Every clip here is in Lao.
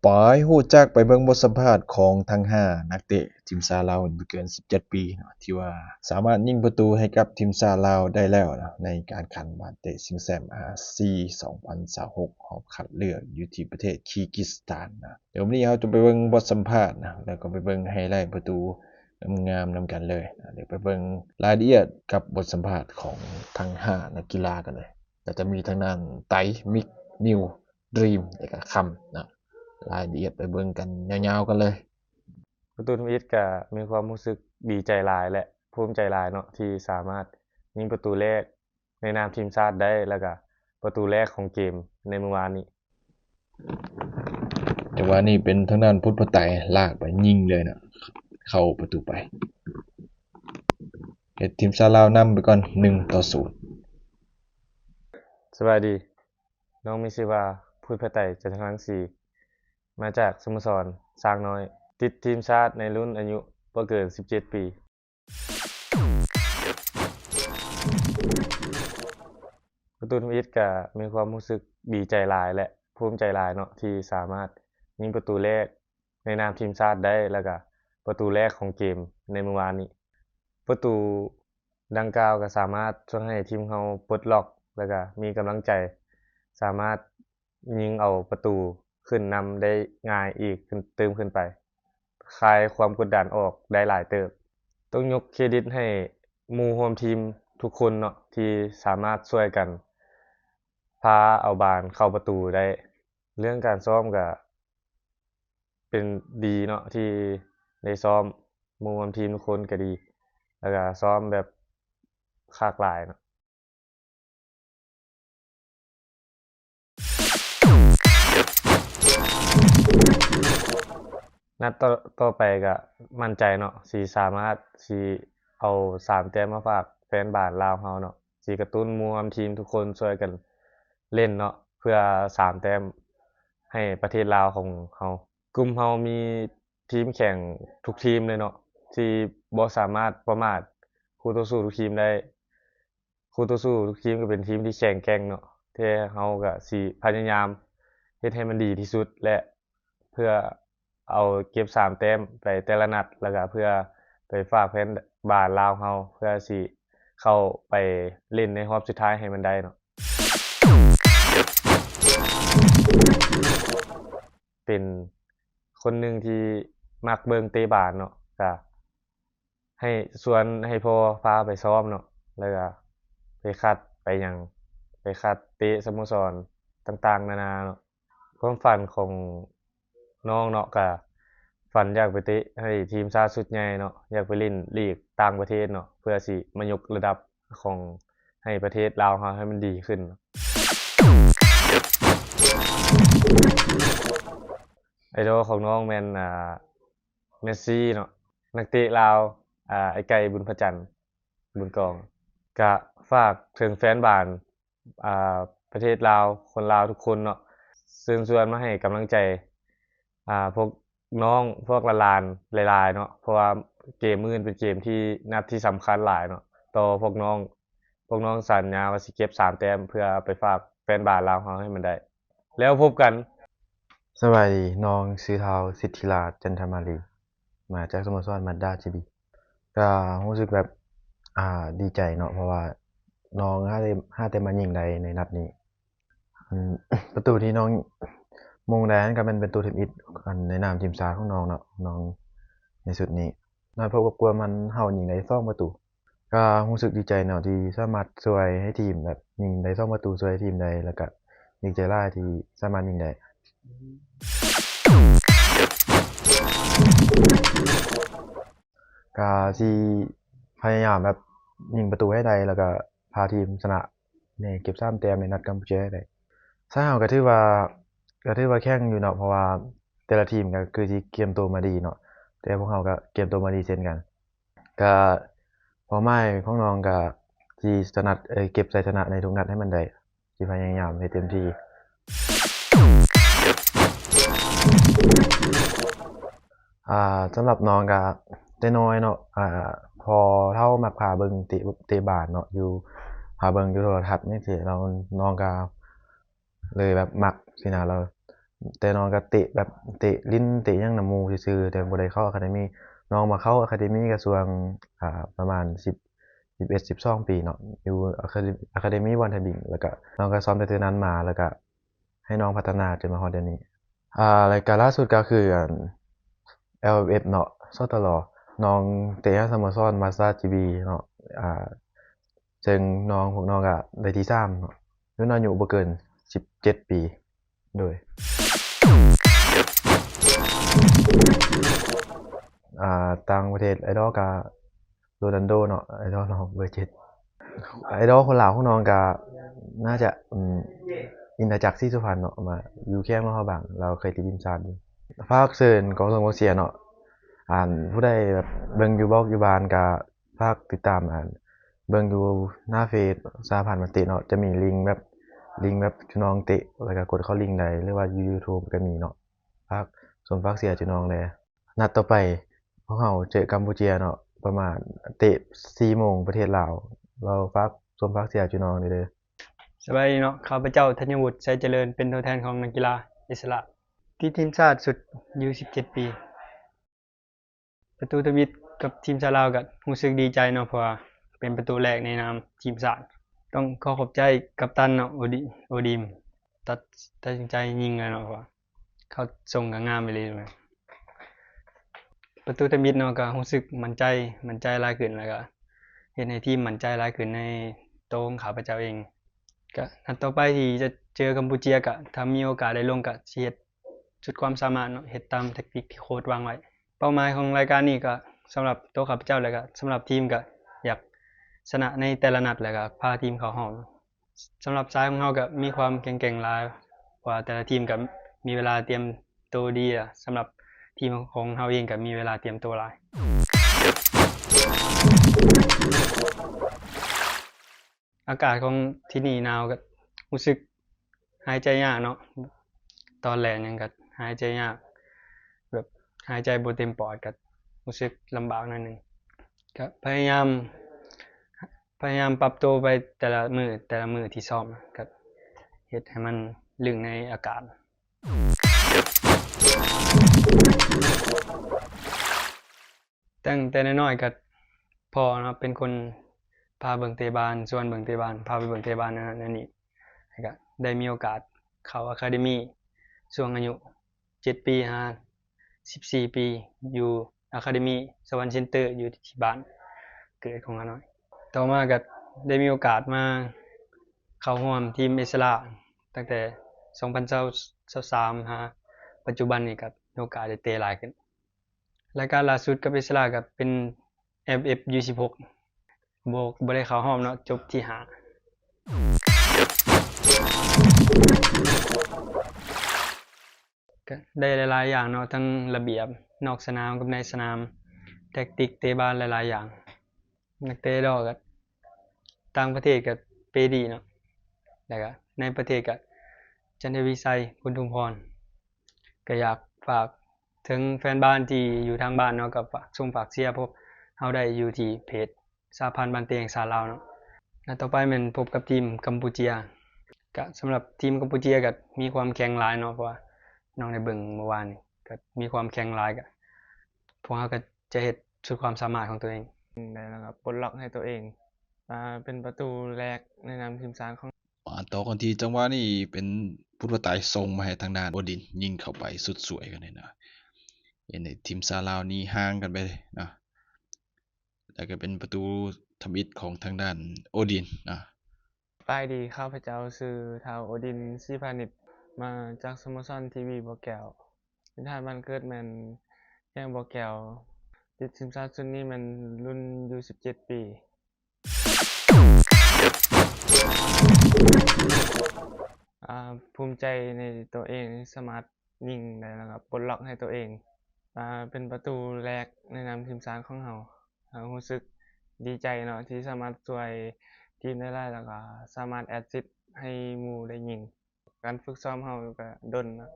ໄປຮູ້ຈັກ ໄປເບິ່ງບົດສຳພາດຂອງທັງຫ້ານັກເຕະທີມຊາດລາວ ອາຍຸບໍ່ເກີນສິບເຈັດປີເນາະ ທີ່ວ່າສາມາດຍິງປະຕູໃຫ້ກັບທີມຊາດລາວໄດ້ແລ້ວເນາະ ໃນການຂັນບານເຕະຊິງແຊ້ມອາຊີ ສອງພັນຊາວຫົກ ຮອບຄັດເລືອກຢູ່ທີ່ປະເທດຄີກິສຖານເນາະ. ດຽວມື້ນີ້ເຮົາຈະໄປເບິ່ງບົດສຳພາດນະ ແລ້ວກໍໄປເບິ່ງໄຮໄລປະຕູງາມໆນຳກັນເລີຍ. ດຽວໄປເບິ່ງລາຍລະອຽດກັບບົດສຳພາດຂອງທັງຫ້ານັກກິລາກັນເລີຍ. ກໍຈະມີທາງດ້ານໄຕ, ມິກ, ນິວ, ດຣີມ ແລ້ວກໍຄຳນະ. ລາຍລະອຽດໄປເບິ່ງກັນຍາວໆກັນເລີຍ. ປະຕູທຳອິດກໍມີຄວາມຮູ້ສຶກດີໃຈຫຼາຍ ແລະ ພູມໃຈຫຼາຍເນາະ ທີ່ສາມາດຍິງປະຕູແລກໃນນາມທີມຊາດໄດ້ ແລ້ວກໍປະຕູແລກຂອງເກມໃນມື້ວານນີ້. ຈັງຫວະນີ້ເປັນທາງດ້ານພຸດພະໄຕລາກໄປຍິງເລີຍນະ ເຂົ້າປະຕູໄປ ເຮັດທີມຊາດລາວນຳໄປກ່ອນ ໜຶ່ງຕໍ່ສູນ. ສະບາຍດີ, ນ້ອງມີຊື່ວ່າ ພຸດພະໄຕ ຈັນທະລັງສີ ມາຈາກສະໂມສອນຊ້າງນ້ອຍ ຕິດທີມຊາດໃນລຸ້ນອາຍຸບໍ່ເກີນສິບເຈັດປີ. ປະຕູທຳອິດກະມີຄວາມຮູ້ສຶກດີໃຈຫຼາຍ ແລະ ພູມໃຈຫຼາຍເນາະ ທີ່ສາມາດຍິງປະຕູແລກໃນນາມທີມຊາດໄດ້ ແລ້ວກະປະຕູແລກຂອງເກມໃນມື້ວານນີ້. ປະຕູດັ່ງກ່າວກະສາມາດຊ່ວຍໃຫ້ທີມເຮົາປົດລັອກ ແລ້ວກະມີກຳລັງໃຈ ສາມາດ ຍິງເອົາປະຕູຂຶ້ນນຳໄດ້ງ່າຍອີກຂຶ້ນ ຕື່ມຂຶ້ນໄປ, ຄາຍຄວາມກົດດັນອອກໄດ້ຫຼາຍເຕີບ. ຕ້ອງຍົກເຄຣດິດໃຫ້ໝູ່ຮ່ວມທີມທຸກຄົນເນາະ ທີ່ສາມາດຊ່ວຍກັນພາເອົາບານເຂົ້າປະຕູໄດ້. ເລື່ອງການຊ້ອມກະເປັນດີເນາະ ທີ່ໄດ້ຊ້ອມ, ໝູ່ຮ່ວມທີມທຸກຄົນກະດີ ແລ້ວກະຊ້ອມແບບຄັກຫຼາຍເນາະ. ນັດຕໍ່ ຕໍ່ໄປກະໝັ້ນໃຈເນາະ ຊິສາມາດຊິເອົາສາມແຕ້ມມາຝາກແຟນບານລາວເຮົາເນາະ, ຊິກະຕຸ້ນໝູ່ຮ່ວມທີມທຸກຄົນຊ່ວຍກັນຫຼິ້ນເນາະ ເພື່ອສາມແຕ້ມໃຫ້ປະເທດລາວຂອງເຮົາ. ກຸ່ມເຮົາມີທີມແຂງທຸກທີມເລີຍເນາະ ທີ່ບໍ່ສາມາດປະໝາດຄູ່ຕໍ່ສູ້ທຸກທີມໄດ້. ຄູ່ຕໍ່ສູ້ທຸກທີມກໍເປັນທີມທີ່ແຂງແກ່ງເນາະ, ແຕ່ເຮົາກໍຊິພະຍາຍາມເຮັດໃຫ້ມັນດີທີ່ສຸດ ແລະ ເພື່ອເອົາເກັບສາມແຕ້ມໄປແຕ່ລະນັດ ແລ້ວກໍເພື່ອໄປຝາກແຟນບານລາວເຮົາ ເພື່ອຊິເຂົ້າໄປຫຼິ້ນໃນຮອບສຸດທ້າຍໃຫ້ມັນໄດ້ເນາະ. ເປັນຄົນໜຶ່ງທີ່ມັກເບິ່ງເຕະບານເນາະ, ກະໃຫ້ ຊວນໃຫ້ພໍ່ພາໄປຊ້ອມເນາະ, ແລ້ວກະໄປຄັດໄປຫຍັງ ໄປຄັດເຕະສະໂມສອນຕ່າງໆນານາເນາະ. ຄວາມຝັນຂອງນ້ອງເນາະ ກະຝັນຢາກໄປເຕະໃຫ້ທີມຊາດຊຸດໃຫຍ່ເນາະ, ຢາກໄປຫຼິ້ນລີກຕ່າງປະເທດເນາະ ເພື່ອຊິມາຍົກລະດັບ ຂອງ ໃຫ້ປະເທດລາວເຮົາໃຫ້ມັນດີຂຶ້ນ. ໄອດອລຂອງນ້ອງແມ່ນ ອ່າ ເມດຊີເນາະ, ນັກເຕະລາວ ອ່າ ໄອ້ໄກ່ ບຸນພະຈັນ ບຸນກອງ. ກະຝາກເຖິງແຟນບານ ອ່າ ປະເທດລາວ, ຄົນລາວທຸກຄົນເນາະ, ເຊີນຊວນມາໃຫ້ກຳລັງໃຈ ອ່າ ພວກນ້ອງ ພວກຫຼານໆຫຼາຍໆເນາະ, ເພາະວ່າເກມມື້ອື່ນເປັນເກມທີ່ນັດທີ່ສຳຄັນຫຼາຍເນາະ ຕໍ່ພວກນ້ອງ. ພວກນ້ອງສັນຍາວ່າຊິເກັບສາມແຕ້ມ ເພື່ອໄປຝາກແຟນບານລາວເຮົາໃຫ້ມັນໄດ້. ແລ້ວພົບກັນ. ສະບາຍດີ, ນ້ອງຊື່ທ້າວ ສິດທິລາດ ຈັນທະມາລີ ມາຈາກສະໂມສອນມາດດາຈີບີ. ກະຮູ້ສຶກແບບ ອ່າ ດີໃຈເນາະ ເພາະວ່ານ້ອງຫາແຕ່ ຫາແຕ່ມາຍິງໄດ້ໃນນັດນີ້. ອັນ ປະຕູທີ່ນ້ອງມົງໄດ້ນັ້ນກະແມ່ນປະຕູທຳອິດ ອັນ ໃນນາມທີມຊາດຂອງນ້ອງເນາະ, ນ້ອງໃນຊຸດນີ້. ນັດພົບກັບກົວມມັນ ເຮົາຍິງໄດ້ສອງປະຕູ. ກະຮູ້ສຶກດີໃຈເນາະ ທີ່ສາມາດຊ່ວຍໃຫ້ທີມແບບຍິງໄດ້ສອງປະຕູ ຊ່ວຍທີມໄດ້ ແລ້ວກະດີໃຈຫຼາຍທີ່ສາມາດຍິງໄດ້. ກະຊິພະຍາຍາມແບບຍິງປະຕູໃຫ້ໄດ້ ແລ້ວກະພາທີມຊະນະ ໃນເກັບສາມແຕ້ມໃນນັດກຳປູເຈຍໃຫ້ໄດ້. ຊາວເຮົາກະຖືວ່າ ກະຖືວ່າແຂງຢູ່ເນາະ ເພາະວ່າແຕ່ລະທີມກະຄືຊິກຽມໂຕມາດີເນາະ, ແຕ່ພວກເຮົາກະກຽມໂຕມາດີເຊັ່ນກັນ. ກະເປົ້າໝາຍຂອງນ້ອງກະຊິຊະນະ ເອີ ເກັບໄຊຊະນະໃນທຸກນັດໃຫ້ມັນໄດ້, ຊິພະຍາຍາມເຮັດເຕັມທີ່. ອ່າ ສຳລັບນ້ອງກະແຕ່ນ້ອຍເນາະ ອ່າ ພໍ່ເຖົ້າມັກພາເບິ່ງເຕະ ເຕະບານເນາະ ຢູ່ ພາເບິ່ງຢູ່ໂທລະທັດນີ້ຊີ້ ແລ້ວນ້ອງກະເລີຍແບບມັກຊີ້ນະ, ແລ້ວ ແຕ່ນ້ອງກໍເຕະແບບເຕະຫຼິ້ນເຕະຫຍັງນຳໝູ່ຊື່ໆ ແຕ່ບໍ່ໄດ້ເຂົ້າອາຄາເດມີ. ນ້ອງມາເຂົ້າອາຄາເດມີກໍຊ່ວງ ອ່າ ປະມານສິບ ສິບເອັດ ສິບສອງປີເນາະ ຢູ່ອາຄາເດ ອາຄາເດມີບອນທະບິງ ແລ້ວກໍນ້ອງກໍຊ້ອມແຕ່ເທື່ອນັ້ນມາ ແລ້ວກໍໃຫ້ນ້ອງພັດທະນາຈົນມາຮອດດຽວນີ້. ອ່າ ແລ້ວກໍລ່າສຸດກໍຄືອັນ ແອລເອັຟເອັຟເນາະ ສຕລ ນ້ອງເຕະໃຫ້ສະໂມສອນມາສຕາຈີບີເນາະ ອ່າ ເຊິ່ງນ້ອງ ພວກນ້ອງກໍໄດ້ທີສາມເນາະ ລຸ້ນອາຍຸບໍ່ເກີນສິບເຈັດປີ. ໂດຍ ອ່າ ຕ່າງປະເທດ ໄອດອລກໍໂຣນັນໂດເນາະ ໄອດອລນ້ອງເບີເຈັດ. ໄອດອລຄົນລາວຂອງນ້ອງກໍໜ້າຈະ ອືມ ອິນທະຈັກ ສີສຸພັນເນາະ ມາຢູ່ແຂ້ງຫຼວງພະບາງ ລາວເຄີຍຕິດທີມຊາດຢູ່. ຝາກເຊີນກອງສົ່ງກອງເຊຍເນາະ ອັນ ຜູ້ໃດແບບເບິ່ງຢູ່ບອກຢູ່ບ້ານກໍ ຝາກຕິດຕາມ ອັນ ເບິ່ງຢູ່ໜ້າເຟສສະຫະພັນບານເຕະເນາະ ຈະມີລິງແບບ ລິງແບບຈຸນ້ອງເຕະ ແລ້ວກໍກົດເຂົ້າລິງໄດ້ ຫຼືວ່າຢູ່ຢູທູບກໍມີເນາະ. ຝາກຊົມຝາກເຊຍຈຸນ້ອງແດ່. ນັດຕໍ່ໄປພວກເຮົາເຈີກຳປູເຈຍເນາະ ປະມານເຕະສີ່ໂມງປະເທດລາວ. ລາວຝາກຊົມຝາກເຊຍຈຸນ້ອງແດ່ເດີ. ສະບາຍດີເນາະ ຂ້າພະເຈົ້າ ທັນຍະວຸດ ໄຊຈະເລີນ ເປັນຕົວແທນຂອງນັກກິລາອິດສະຫຼະ ຕິດທີມຊາດຊຸດຢູສິບເຈັດປີ. ປະຕູທຳອິດກັບທີມຊາດລາວກໍຮູ້ສຶກດີໃຈເນາະ ເພາະວ່າເປັນປະຕູແລກໃນນາມທີມຊາດ. ຕ້ອງຂໍຂອບໃຈກັບຕັນເນາະ ໂອດີ ໂອດີມ ຕັດ ຕັດສິນໃຈຍິງເລີຍເນາະ ເພາະວ່າເຂົ້າຊົງກໍງາມອີ່ຫຼີ. ປະຕູທຳອິດເນາະ ກໍຮູ້ສຶກໝັ້ນໃຈ ໝັ້ນໃຈຫຼາຍຂຶ້ນ ແລ້ວກໍເຮັດໃຫ້ທີມໝັ້ນໃຈຫຼາຍຂຶ້ນໃນໂຕຂອງຂ້າພະເຈົ້າເອງ. ກະນັດຕໍ່ໄປທີ່ຈະເຈີກຳປູເຈຍ ກະຖ້າມີໂອກາດໄດ້ລົງ ກະຊິເຮັດສຸດຄວາມສາມາດເນາະ ເຮັດຕາມແທັກຕິກທີ່ໂຄດວາງໄວ້. ເປົ້າໝາຍຂອງລາຍການນີ້ກະສຳລັບໂຕຂ້າພະເຈົ້າ ແລ້ວກະສຳລັບທີມ ກະຢາກຊະນະໃນແຕ່ລະນັດ ແລ້ວກະພາທີມເຂົ້າຮອບ. ສຳລັບສາຍຂອງເຮົາກະມີຄວາມແຂງແກ່ງຫຼາຍ ເພາະວ່າແຕ່ລະທີມກະມີເວລາຕຽມໂຕດີ ແລະ ສຳລັບທີມຂອງເຮົາເອງກະມີເວລາຕຽມໂຕຫຼາຍ. ອາກາດຂອງທີ່ນີ້ໜາວ ກໍຮູ້ສຶກຫາຍໃຈຍາກເນາະ ຕອນແລ່ນຫຍັງກໍຫາຍໃຈຍາກ ແບບຫາຍໃຈບໍ່ເຕັມປອດ ກໍຮູ້ສຶກລຳບາກໜ້ອຍໜຶ່ງ. ກໍພະຍາຍາມ ພະຍາຍາມປັບໂຕໄປແຕ່ລະມື້ ແຕ່ລະມື້ທີ່ຊ້ອມ ກໍເຮັດໃຫ້ມັນລຶ້ງໃນອາກາດ. ຕັ້ງແຕ່ນ້ອຍໆກໍພໍ່ເນາະ ເປັນຄົນພາເບິ່ງເຕະບານ ຊວນເບິ່ງເຕະບານ ພາໄປເບິ່ງເຕະບານ ແນວນັ້ນແນວນີ້ ແລ້ວກໍໄດ້ມີໂອກາດເຂົ້າອາຄາເດມີຊ່ວງອາຍຸເຈັດປີຫາສິບສີ່ປີ ຢູ່ອາຄາເດມີສະຫວັນເຊັນເຕີ ຢູ່ທີ່ບ້ານເກີດຂອງຂ້ານ້ອຍ. ຕໍ່ມາກໍໄດ້ມີໂອກາດມາເຂົ້າຮ່ວມທີມອິດສະຫຼະ ຕັ້ງແຕ່ສອງພັນຊາວສາມຫາປັດຈຸບັນນີ້ ກໍມີໂອກາດໄດ້ເຕະຫຼາຍຂຶ້ນ. ລາຍການລ່າສຸດກັບອິດສະຫຼະກໍເປັນ ແອລເອັຟເອັຟຢູສິບຫົກ ບໍ່ ບໍ່ໄດ້ເຂົ້າຮອບເນາະ ຈົບທີຫ້າ. ກໍໄດ້ຫຼາຍໆຢ່າງເນາະ ທັງລະບຽບນອກສະໜາມກັບໃນສະໜາມ ແທັກຕິກເຕະບານຫຼາຍໆຢ່າງ. ນັກເຕະດອກກໍຕ່າງປະເທດກໍເປດີເນາະ ແລ້ວກໍໃນປະເທດກໍຈັນທະວີໄຊ ຄຸນທຸມພອນ. ກໍຢາກຝາກເຖິງແຟນບານທີ່ຢູ່ທາງບ້ານເນາະ ກໍຝາກຊົມຝາກເຊຍພວກເຮົາໄດ້ຢູ່ທີ່ເພຈສະຫະພັນບານເຕະແຫ່ງຊາດລາວເນາະ. ນັດຕໍ່ໄປແມ່ນພົບກັບທີມກຳປູເຈຍ. ກະສຳລັບທີມກຳປູເຈຍກໍມີຄວາມແຂງຫຼາຍເນາະ ເພາະວ່ານ້ອງໄດ້ເບິ່ງເມື່ອວານນີ້ ກໍມີຄວາມແຂງຫຼາຍ ກໍພວກເຮົາກໍຈະເຮັດສຸດຄວາມສາມາດຂອງຕົວເອງ. ໄດ້ແລ້ວກໍປົດລັອກໃຫ້ຕົວເອງ ອ່າ ເປັນປະຕູແລກໃນນາມທີມຊາດຂອງ ມາຕໍ່ກັນທີ່ຈັງຫວະນີ້ ເປັນພຸດວ່າຕາຍສົ່ງມາໃຫ້ທາງດ້ານໂອດິນ ຍິງເຂົ້າໄປສຸດສວຍກັນນີ້ນະ ເຮັດໃຫ້ທີມຊາດລາວໜີຫ່າງກັນໄປເນາະ. ແລ້ວກໍເປັນປະຕູທຳອິດຂອງທາງດ້ານໂອດິນເນາະ. ສະບາຍດີ ຂ້າພະເຈົ້າຊື່ ທ້າວ ໂອດິນ ສີພານິດ ມາຈາກສະໂມສອນທີວີບໍ່ແກ້ວ. ຖິ່ນຖານບ້ານເກີດແມ່ນແຂວງບໍ່ແກ້ວ. ຕິດທີມຊາດຊຸດນີ້ແມ່ນລຸ້ນຢູສິບເຈັດປີ. ອ່າ ພູມໃຈໃນຕົວເອງ ສາມາດຍິງໄດ້ ແລ້ວກໍປົດລັອກໃຫ້ຕົວເອງ ອ່າ ເປັນປະຕູແລກໃນນາມທີມຊາດຂອງເຮົາ. ເຮົາຮູ້ສຶກດີໃຈເນາະ ທີ່ສາມາດຊ່ວຍທີມໄດ້ຫຼາຍ ແລ້ວກໍສາມາດແອັດຊິດໃຫ້ໝູ່ໄດ້ຍິງ. ການຝຶກຊ້ອມເຮົາກໍດົນເນາະ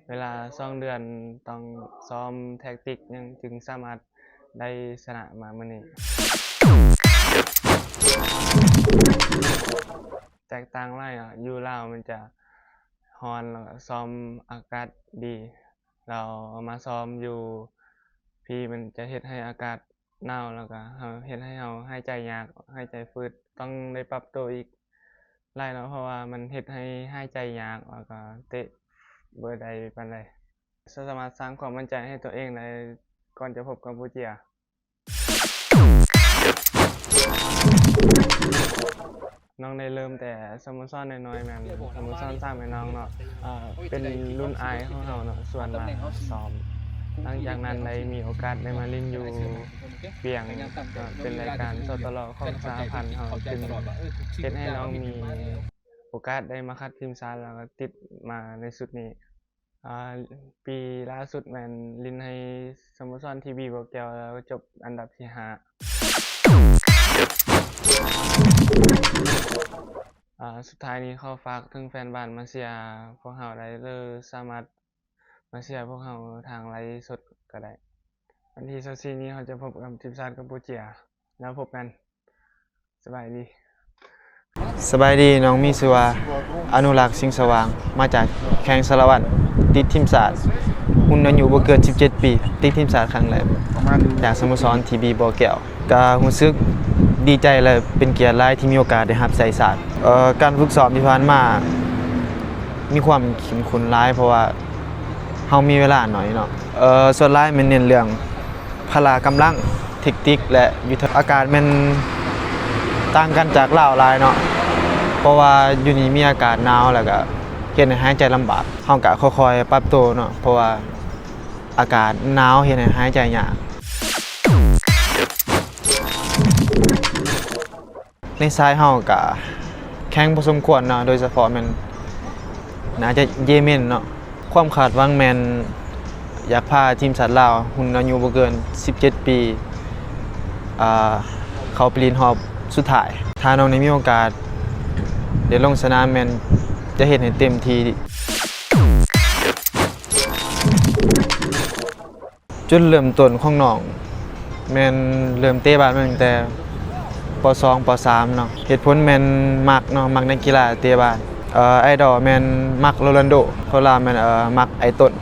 ເວລາສອງເດືອນຕ້ອງຊ້ອມແທັກຕິກຫຍັງ ຈຶ່ງສາມາດໄດ້ຊະນະມາມື້ນີ້. ແຕກຕ່າງຫຼາຍເນາະ ຢູ່ລາວມັນຈະ ຮ້ອນ ແລ້ວກໍຊອມອາກາດດີ ແລ້ວເອົາມາຊອມຢູ່ພີ້ ມັນຈະເຮັດໃຫ້ອາກາດໜາວ ແລ້ວກໍເຮັດໃຫ້ເຮົາຫາຍໃຈຍາກ ຫາຍໃຈຝືດ ຕ້ອງໄດ້ປັບໂຕອີກຫຼາຍເນາະ ເພາະວ່າມັນເຮັດໃຫ້ຫາຍໃຈຍາກ ແລ້ວກໍເຕະບໍ່ໄດ້ປານໃດ. ສາມາດສ້າງຄວາມໝັ້ນໃຈໃຫ້ຕົວເອງໄດ້ກ່ອນຈະພົບກັມປູເຈຍ. ນ້ອງໄດ້ເລີ່ມແຕ່ສະໂມສອນນ້ອຍໆ ແມ່ນສະໂມສອນສາມໄອ້ນ້ອງເນາະ ເປັນລຸ້ນອ້າຍຂອງເຮົາເນາະ ຊວນມາຊ້ອມ. ຫຼັງຈາກນັ້ນໄດ້ມີໂອກາດໄດ້ມາຫຼິ້ນຢູ່ວຽງ ເປັນລາຍການ ສຕລ ຂອງສະຫະພັນເຮົາ ຈຶ່ງເຮັດໃຫ້ນ້ອງມີໂອກາດໄດ້ມາຂັດທີມຊາດ ແລ້ວກໍຕິດມາໃນຊຸດນີ້. ອາ ປີລ່າສຸດແມ່ນຫຼິ້ນໃຫ້ສະໂມສອນທີບີບໍ່ແກ້ວ ແລ້ວຈົບອັນດັບທີຫ້າ. ອາ ສຸດທ້າຍນີ້ຂໍຝາກເຖິງແຟນບານມາເຊຍພວກເຮົາໄດ້ເລີຍ ສາມາດມາເຊຍພວກເຮົາທາງໄລຟ໌ສົດກໍໄດ້. ວັນທີຊາວສີ່ນີ້ເຮົາຈະພົບກັບທີມຊາດກຳປູເຈຍ ແລ້ວພົບກັນ. ສະບາຍດີ. ສະບາຍດີ, ນ້ອງມີຊື່ວ່າ ອະນຸລັກ ສິງສະຫວ່າງ ມາຈາກແຂວງສາລະວັນ ຕິດທີມຊາດ ຮຸ່ນອາຍຸບໍ່ເກີນສິບເຈັດປີ ຕິດທີມຊາດຄັ້ງແລກ ຈາກສະໂມສອນທີບີບໍ່ແກ້ວ. ກະຮູ້ສຶກດີໃຈ ແລະ ເປັນກຽດຫຼາຍທີ່ມີໂອກາດໄດ້ຮັບໃຊ້ຊາດ. ເອີ ການຝຶກຊ້ອມທີ່ຜ່ານມາມີຄວາມເຂັ້ມຂຸ້ນຫຼາຍ ເພາະວ່າເຮົາມີເວລາໜ້ອຍເນາະ. ເອີ ສ່ວນຫຼາຍແມ່ນເນັ້ນເລື່ອງ ພະລະກຳລັງ, ເທັກຕິກ ແລະ ຍຸດທະ ອາກາດແມ່ນຕ່າງກັນຈາກລາວຫຼາຍເນາະ ເພາະວ່າຢູ່ນີ້ມີອາກາດໜາວ ແລ້ວກະເຮັດໃຫ້ຫາຍໃຈລຳບາກ. ເຮົາກະຄ່ອຍໆປັບໂຕເນາະ ເພາະວ່າອາກາດໜາວເຮັດໃຫ້ຫາຍໃຈຍາກ. ໃນສາຍເຮົາກະແຂງພໍສົມຄວນເນາະ ໂດຍສະເພາະແມ່ນໜ້າຈະເຢເມັນເນາະ. ຄວາມຄາດຫວັງແມ່ນຢາກພາທີມຊາດລາວ ຮຸ່ນອາຍຸບໍ່ເກີນສິບເຈັດປີ ເຂົ້າໄປຫຼິ້ນຮອບສຸດທ້າຍ. ຖ້ານ້ອງໄດ້ມີໂອກາດໄດ້ລົງສະໜາມ ແມ່ນຈະເຮັດໃຫ້ເຕັມທີ່. ຈຸດເລີ່ມຕົ້ນຂອງນ້ອງແມ່ນເລີ່ມເຕະບານມາຕັ້ງແຕ່ ປໍສອງ ປໍສາມເນາະ. ເຫດຜົນແມ່ນມັກເນາະ ມັກນັກກິລາເຕະບານ. ເອີ ໄອດອລແມ່ນມັກໂຣນັນໂດ, ຄົນລາວແມ່ນ ເອີ ມັກໄອ້ຕົ້ນ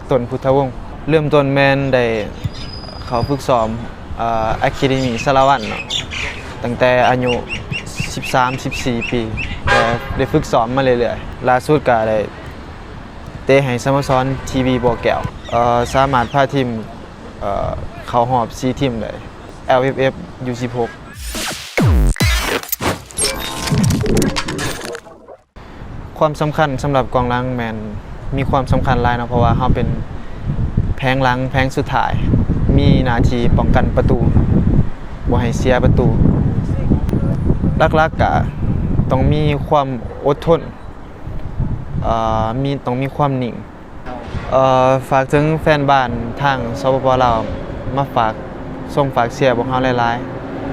ຕົ້ນພຸດທະວົງ. ເລີ່ມຕົ້ນແມ່ນໄດ້ເຂົ້າຝຶກຊ້ອມ ເອີ ອາຄາເດມີສາລະວັນເນາະ ຕັ້ງແຕ່ອາຍຸສິບສາມ ສິບສີ່ປີ ແລະ ໄດ້ຝຶກຊ້ອມມາເລື້ອຍໆ. ລ່າສຸດກະໄດ້ ເຕະໃຫ້ສະໂມສອນທີບີບໍ່ແກ້ວ ເອີ ສາມາດພາທີມ ເອີ ເຂົ້າຮອບສີ່ທີມໄດ້ ແອລເອັຟເອັຟ ຢູສິບຫົກ. ຄວາມສຳຄັນສຳລັບກອງຫຼັງແມ່ນມີຄວາມສຳຄັນຫຼາຍເນາະ ເພາະວ່າເຮົາເປັນແຜງຫຼັງ ແຜງສຸດທ້າຍ ມີໜ້າທີ່ປ້ອງກັນປະຕູ ບໍ່ໃຫ້ເສຍປະຕູ. ຫຼັກໆກະຕ້ອງມີຄວາມອົດທົນ ເອີ ມີ ຕ້ອງມີຄວາມນິ່ງ. ເອີ ຝາກເຖິງແຟນບານທາງ ສປປ ລາວ ມາຝາກຊົມຝາກເຊຍພວກເຮົາຫຼາຍ